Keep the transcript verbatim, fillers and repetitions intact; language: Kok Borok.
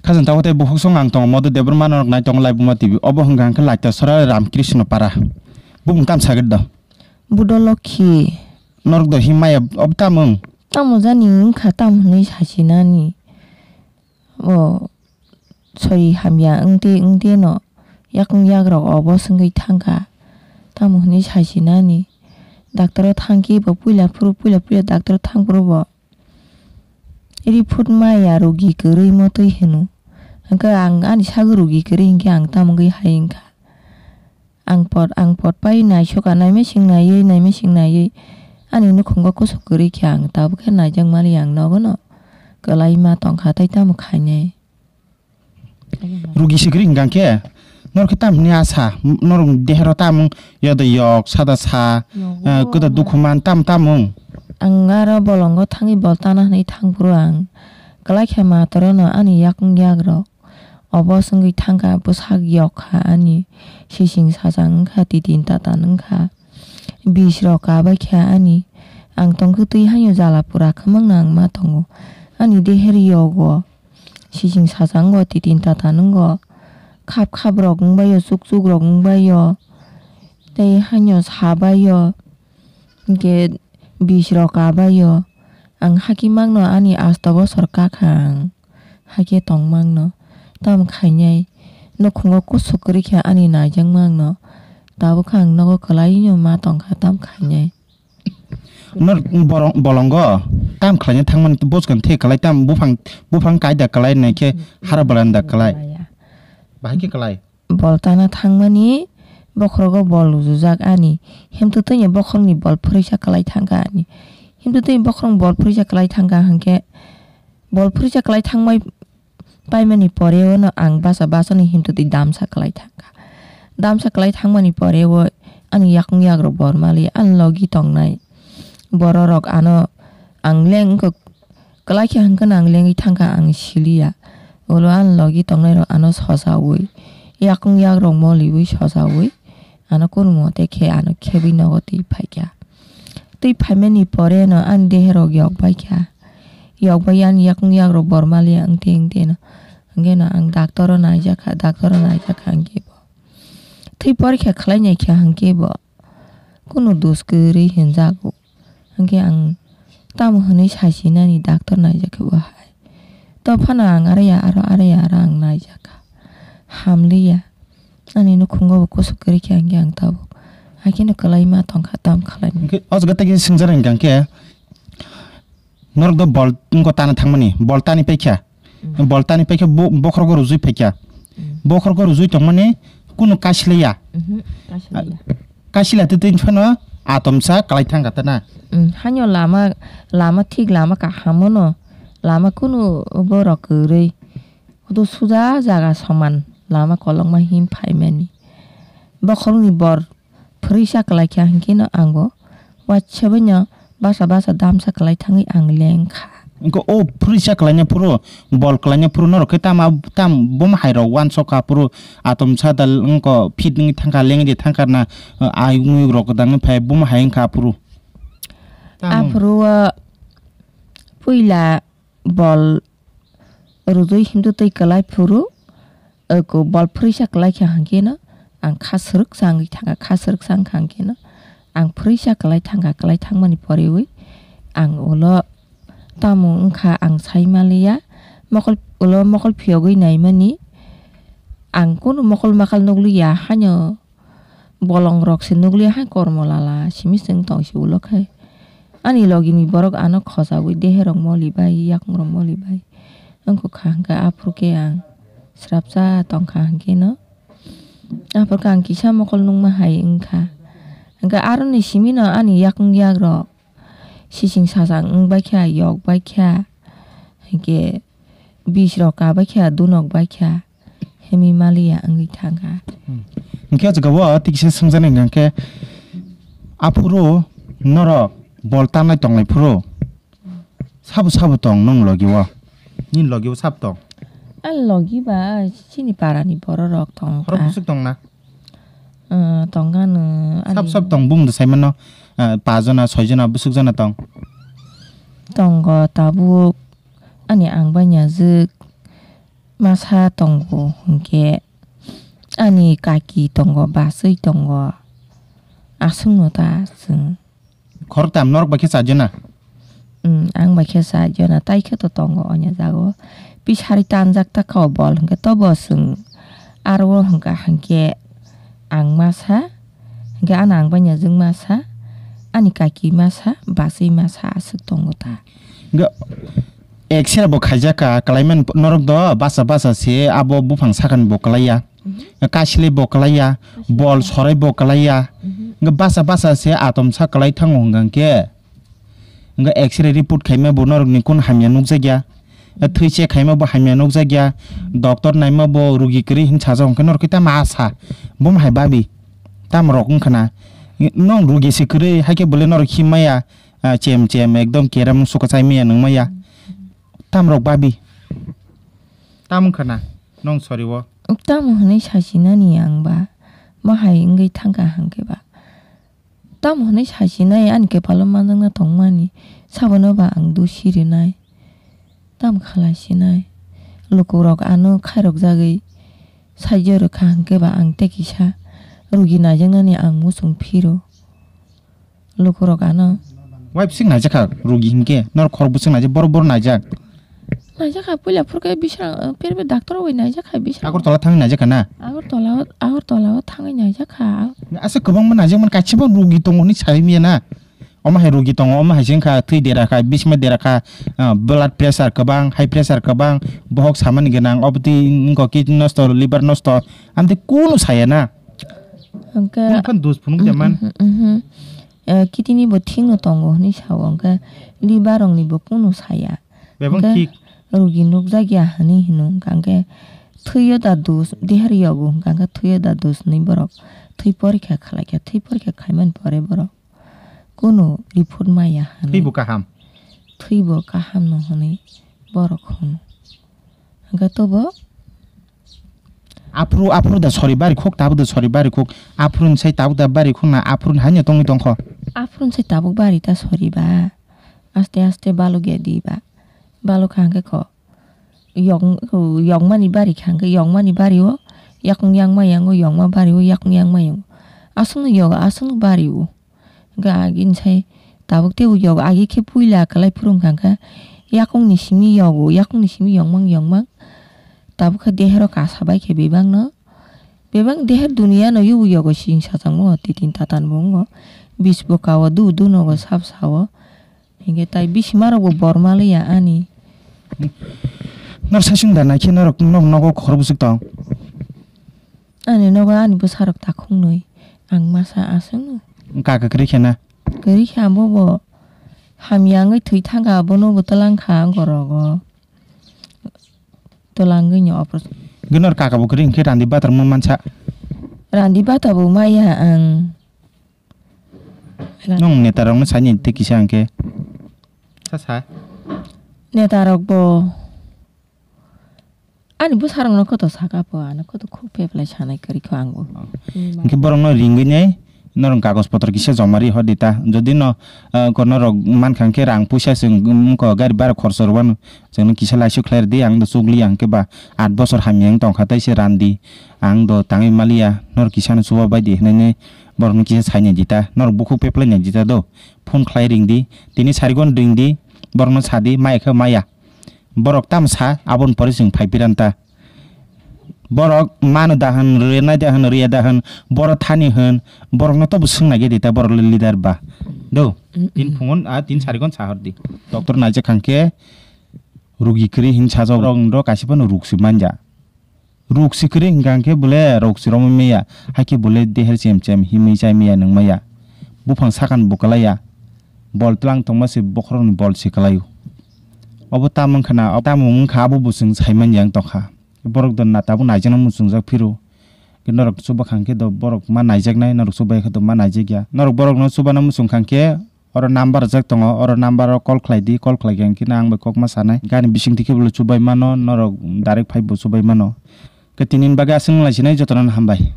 Khajang tabuk tei bukhuk song ang tongo Madhu Debbarma norok nai tongo Laibuma T V. Obo hwnkha hwnkhe Laita Sora Ramkrishna Para. Bumung tam sagir do. Budo Lokhi. Norok do himaya ob tamung. Tamo jani wngkha tam hwnwi sasinani. O sori hamya wngte wngte no yakung yagrok obo swngwi thangkha. Tamo hwnwi sasinani. Doctor o thangkhe bo puila phuru puila puila doctor o thangphuru bo. Report maya rogi kwrwi motwi hino. Hwnkhe ang ani sagwi rogi kwrwi hinkhe ang tamo wngwi hai wngkha. Ang pot, ang pot pai naisokha, naimai sing naiwi, naimai sing naiwi. Ani nukhungo kusuk kwrwi khe ang tabukhe naijak mali ang nogono. Kwlai ma tongkha tei tamo khainai. Rugi sikri hingkha khe, norok khe tam hwnwi asa, norok dehero tam wng, yoda yok, sada sa, Nogo eh, kwda na. Dukhu man, tam tam wng. Ang aro bolongo thangwi bol tana hwnwi thangphuru ang. Kwlai khe matorono ani yakung yagrok. Obo swngwi thangkha, bwsak yok kha ani. Sising sajang wngkha, titin tatan wngkha. Bis rok kabai kha ani. Ang tongkhe twi haino jala pura kwmang no ang ma tongo. Ani deher yogo. Sising sajang go, titin tatan wng go. Khap khap rok wng bai o, chuk chuk rok wng bai o. Tei haino sa bai o. Hinkhe bis rok kabai o. Ang hakhe mangno ani asta bosor kakha ang. Hakhe tong mangno. Tam khainai. Nukhungo kusuk kwrwi khe ani naijak mangno. Tabukhe ang nogo kwlaino ma tongkha tam khainai. Nor borong, bolongo tam khlaina thangmani bwskang the kwlai tam buphang, buphang kaida kwlai naikhe hara balanda kwlai. Bahai khe kwlai. Bol tana thangmani bokhorogo bol rujujak ani. Himtwtwini bokhorokni bol phwrwisa kwlai thangkha ani. Himtwtwini bokhorokni bol phwrwisa kwlai thangkha hwnkhe bol phwrwisa kwlai thangmai paimani pore o no ang basa basani himtwtwi damsa kwlai thangkha. Damsa kwlai thangmani pore o ani yakung yagrok bor mali ani logi tongnai bororok ano ang leng wngkha. Kwlai khe hwnkhe no ang lengwi thangkha, ang siliya. Ulo ani logi tongnairok ano sojaui, yakung yagrok moliui sojaui, ano kunu mote khe ano khebwi nogo twi phaikha. Twi phaimani pore no ani deherok yok baikha. Yok bai ani yakung yagrok bor maliya wngte wngte no. Hwnkhe no ang doctor o naijakha, doctor o naijakha hwnkhe bo. Twi porikha khlai naikha hwnkhe bo. Kunu dos kwrwi hinjago. Hwnkhe ang tamo hwnwi sasinani doctor naijak khe bo hai. To phano ang araya aro araya aro ang naijakha. Hamliya. Ani nukhungo bo kusuk kwrwi khe hwnkhe ang tabuk. Haikhe no kwlai ma tongkha tam khlainai. Hwnkhe o jaga tei khe swngjak hwnkha khe norok do bol wngkha tana thangmani, bol tani paikha. Mm. Bol tani paikhe bo-, bokhorogo rujui phaikha. Mm. Bokhorogo rujui tongmani kunu kasilaiya. Mhm, kasilaiya. Kasila twi twi phano atomsa kwlai thangkha tana. Mm, haino lama, lama thik lama kaham no, lama kunu borok kwrwi. Hudu suja jaga soman lama kolokma him phaimani. Bokhorokni bor phwrwisa kwlai kha hwnkhe no ang bo waisa bai no basa basa damsa kwlai thangwi ang leng kha. Wngkha o phwrwisa kwlaina phuru, bol kwlaina phuru norok khe tamo, tam buma hai rok uansuk kha phuru atom sa da wngkha fit wngwi thangkha lengwi de thangkha na, ai wngwi rok kwdangwi phai buma hai wngkha phuru. Tamo. Aphuru o puila bol rujui himtwtwi kwlai phuru, oko bol phwrwisa kwlai kha hwnkhe no ang kha swrwk sa wngwi thangkha, kha swrwk sa wngkha hwnkhe no ang phwrwisa kwlai thangkha, kwlai thangmani porewi ang ulo tamo wngkha ang sai manliya, mokol, ulo mokol phiyogwi naimani ang kunu mokol makal nukliya haino. Bolongrok se nukliya hai kormo lala simi chwng tong se ulo khai. Ani logi ni borok ano khojaui dehe rok moli bai, yakung rok moli bai. Wngkha kha hwnkhe aphuru khe ang srapsa tongkha hwnkhe no. Aphuru khe ang kisa mokol nungma hai wngkha. Hwnkhe aroni simi no ani yakung yak rok sising sasang wng bai kha, yok bai kha. Hwnkhe bis rok ka bai kha, dunok bai kha. Hemi maliya wngwi thangkha. Hmm. Hwnkhe o jaga o tei kisa swngjaknai hwnkha khe, aphuru norok bol tanai tonglai phuru sabo sabo tong nwng logi o? Nini logi o sabo tong? Ani logi ba chini para ni borok rok tong kha. Khorok bwswk tong na? Ah, tong kha no. Sabo sabo tong bumung da sai mano, ah, pa jona, soi jona, bwswk jona tong? Tongo tabuk. ani ang bai naijakmasa tongo, hinkhe ani kaki tongo, bachwi tongo, aswkno ta chwng. Khoroktham norok bai khe chajakna? Hmm, ang bai khe chajakna, tai khe to tongo o jaga o. Pisari tanjak ta kha o bol, hinkhe tobo chwng aro o hwnkha hinkhe ang masa, hinkhe ano ang bai naijakmasa, ani kaki masa, bachwi masa aswk tongo ta. Hinkhe X-ray bo khaijak kha, kalaimani norok do basa basa se abo buphang sakani bo kalaiya. Mhm. Kasile bo kalaiya, kasile bol bo. Sorai bo kalaiya. Mhm. Hinkhe basa basa se atom sa kalai thango hwnkha khe. Hinkhe X-ray report khaima bo norokni kun hamya nukjakya. Thwi check khaima bo hamya nukjakya. Doctor naima bo rugi kwrwi hin sajak hwnkhe norok khe tamo asa. Bum hai babi. Tamo rok wngkha na. Nong rugi se kwrwi, haikhe bole norok him maya. Ah, chem chem, ekdom kerem suka chai maya nung maya. Tam rok babi. Tam wngkha na, nong sori o. Tamo hwnwi sasinani ang ba, ma hai wngwi thangkha hangkhe ba. Tamo hwnwi sasinai ani kepalo manjakna tongmani, sabono ba ang dusi rinai. Tam khala sinai. Lukurok ano khairokjagwi saijo rwkha hangkhe ba ang tei kisa rugi naijaknani ang muchung phiro. Lukurok ano. Wai bwswk naijakha rugi hinkhe? Norok khorok bwswk naijak, borok borok naijak. Naijakha puila phurkhe bisra, phirbe doctor bai naijakha bisra. Agartala thangwi naijakha na? Agartala, Agartala o thangwi naijakha. Asa kwbangma naijakmani kaisa bo rugi tongo hinwi sai manya na. Omo hai rugi tongo, omo hai se wngkha thwi dera kha, bisima dera kha, ah, blood pressure kwbang, high pressure kwbang, bohok samani gwnang, obotwi wngkha kidney nosto, liver nosto, amtwi kunu saya na. Hwnkhe, kunu khan dos phunuk jaman. Mhm, mhm. Eh, kidney bo thik no tongo hinwi sao, hwnkhe liver rokni bo kunu saya. Bebak hwnkhe thik. Rugi nukjakya hinwi hino, hwnkhe thwiyo da dos, deher yogo, hwnkhe thwiyo da dos hinwi borok thwi porikha khlaikha, thwi porikha khaimani pore borok kunu report maya hinwi. Thwibo kaham. Thwibo kaham no hinwi borok hino. Hwnkhe tobo Aphuru, aphuru da sori bari khok, tabuk da sori bari khok. Aphuru ni sai tabuk da bari khok na, aphuru ni haino tongwi tongkho. Aphuru ni sai tabuk bari ta sori ba. Aste aste balok ya di ba. Balok kha hwnkhe kho. Yong, yongmani bari kha hwnkhe yongmani bari o. Yakung yangma yango yongma bari o, yakung yangma yango. Aswkno yogo, aswkno bari o. Hwnkhe agini sai tabuk teibo yogo, agi khe puila kwlai phuru wngkha khe yakungni simi yogo, yakungni simi yongmang yongmang. Tabuk khe dehero kasa bai khe bebakno, bebak deher duniya no yogo yogo sing sajak mo titin tatan bo wngo, bis bo kao, du du nogo sab sao. Hinkhe tai bisimarok bo bor maliya ani. Nor sasing da naikhe norok nok nogo khor bwswk tong? Ani nogo ani bwsarok takhuknwi, ang masa aswkno. Kaka kwrwi khe na? Kwrwi khe abo bo hamya wngwi thwi thangkha, abono bo twlang kha ang gorogo. Twlangwi ni operation. Gunor kaka bo kwrwi hwnkhe randi bathar mo mansa. Randi bata bo maya ang. Nwng neta rokno saini tei kisa hwnkhe. Sa sa. Neta rok bo. Ani bwsarokno koto saka po, ano koto khuk peplai sanai kwrwi kho ang bo. Oh. Hwnkhe borokno ringwi nai norok kagoj potro kisa joma ri hor di ta. Jodi no, ah, ko norok mankha hwnkhe rang puisa chwng, mm, ko gari bara khorcho rwmano chwngno kisa laisuk khlai rw di, ang do chukliya hwnkhe ba aat bosor hamya wng tongkha tei se randi. Ang do tangwi maliya, norok kisano chuba bai di hwnwi borokno kisa sainai di ta. Norok bukhuk peplai nai di ta do. Phone khlai ring di, tini sarigon ring di, borokno sa di, maya khe maya. Borok tamo sa, aboni pore chwng phai piranta. Borok mano da hwn, rwnai da hwn, rwya da hwn, borok thani hwn, borokno tobo swng nai di ta, borok le leader ba. Do, mm, tin mm. Phungon, a, tin sarigon sa hor di. Doctor naijak kha hwnkhe, rugi kwrwi hin sajak rok, rok kaisa phano ruk si manja. Ruk si kwrwi hwnkha hwnkhe bole rok si romwi maya, hakhe bole deher chem chem himwi chai maya nung maya. Buphang sakani bo kwlaiya. Bol tlang tongma se bokhorokni bol se kwlaio. Obo tamo wngkha na, tamo wngkha abo bo chwng sai manya wng tongkha. Borok do na tabuk naijakna muchungjak phiro. Norok chuba kha hwnkhe do borok ma naijaknai, norok chubai khe do ma naijakya. Norok borokno chubana muchung kha hwnkhe Oro number rijak tongo, oro number o call khlai di, call khlai khe ang khe ang bai kok ma sanai. Gani bising twi khe bo chubai mano, norok direct phai bo chubai mano. Khe tini ni bagwi aswk wng lai sinai, jotono hambai.